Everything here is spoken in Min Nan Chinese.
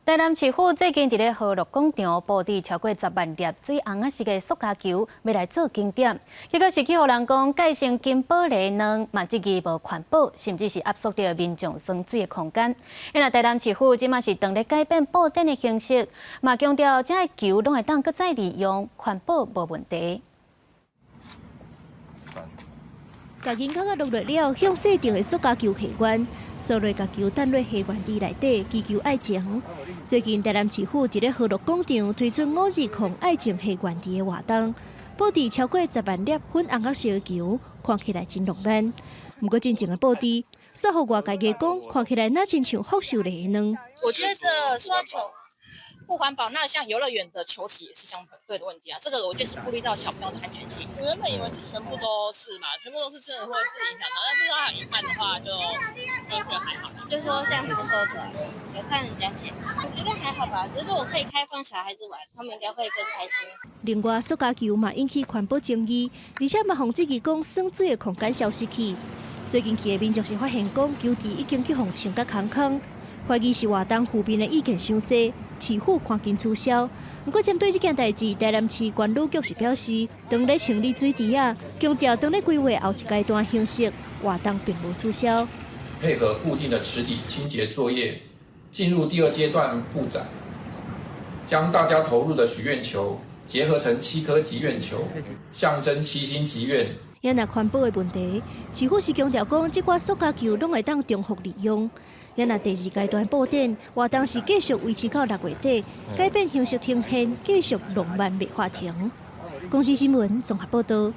台南市府最近佇咧河樂廣場布置超過10萬粒水紅仔色的塑膠球，欲來做景點。結果是去予人講蓋成金寶螺卵，嘛質疑無環保，甚至是壓縮著民眾耍水的空間。因為台南市府這馬是當咧改變布展的形式，嘛強調這个球攏會當閣再利用，環保無問題。共銀空仔落落了，向細長的塑膠球還願，所以共球擲落還願池內底，祈求愛情。最近台南市府佇咧河樂廣場推出五二空愛情還願池的活動，布置超過十萬粒粉紅仔色的球，看起來真浪漫。毋過進前的布置，煞予外界講，看起來若親像福壽螺的卵。我覺得說球不環保，那像遊樂園的球池也是相對的問題啊。這個我就是顧慮到小朋友的安全性。我原本以為是全部都是嘛，全部都是真的會是影響到，但是它有一半的話就覺得還好。就說像福壽螺，有看人家寫，我覺得還好吧。只是我可以開放小孩子玩，他們應該會更開心。另外，塑膠球嘛引起環保爭議，而且嘛予質疑講耍水的空間消失去。最近去的民眾是發現講球池已經去予清甲空空，懷疑是活動負面的意見傷濟，市府趕緊取消。毋過針對這件代誌，台南市觀旅局是表示，當咧清理水池仔，強調當咧規劃後一階段形式，活動並無取消。配合固定的池底清潔作業，進入第二階段布展，將大家投入的許願球結合成七顆吉願球，象徵七星吉願。也若環保的問題，市府是強調講，這寡塑膠球攏會當重複利用。也若第二階段布展活動是繼續維持到6月底，改變形式呈現，繼續浪漫袂法停。公視新聞綜合報導。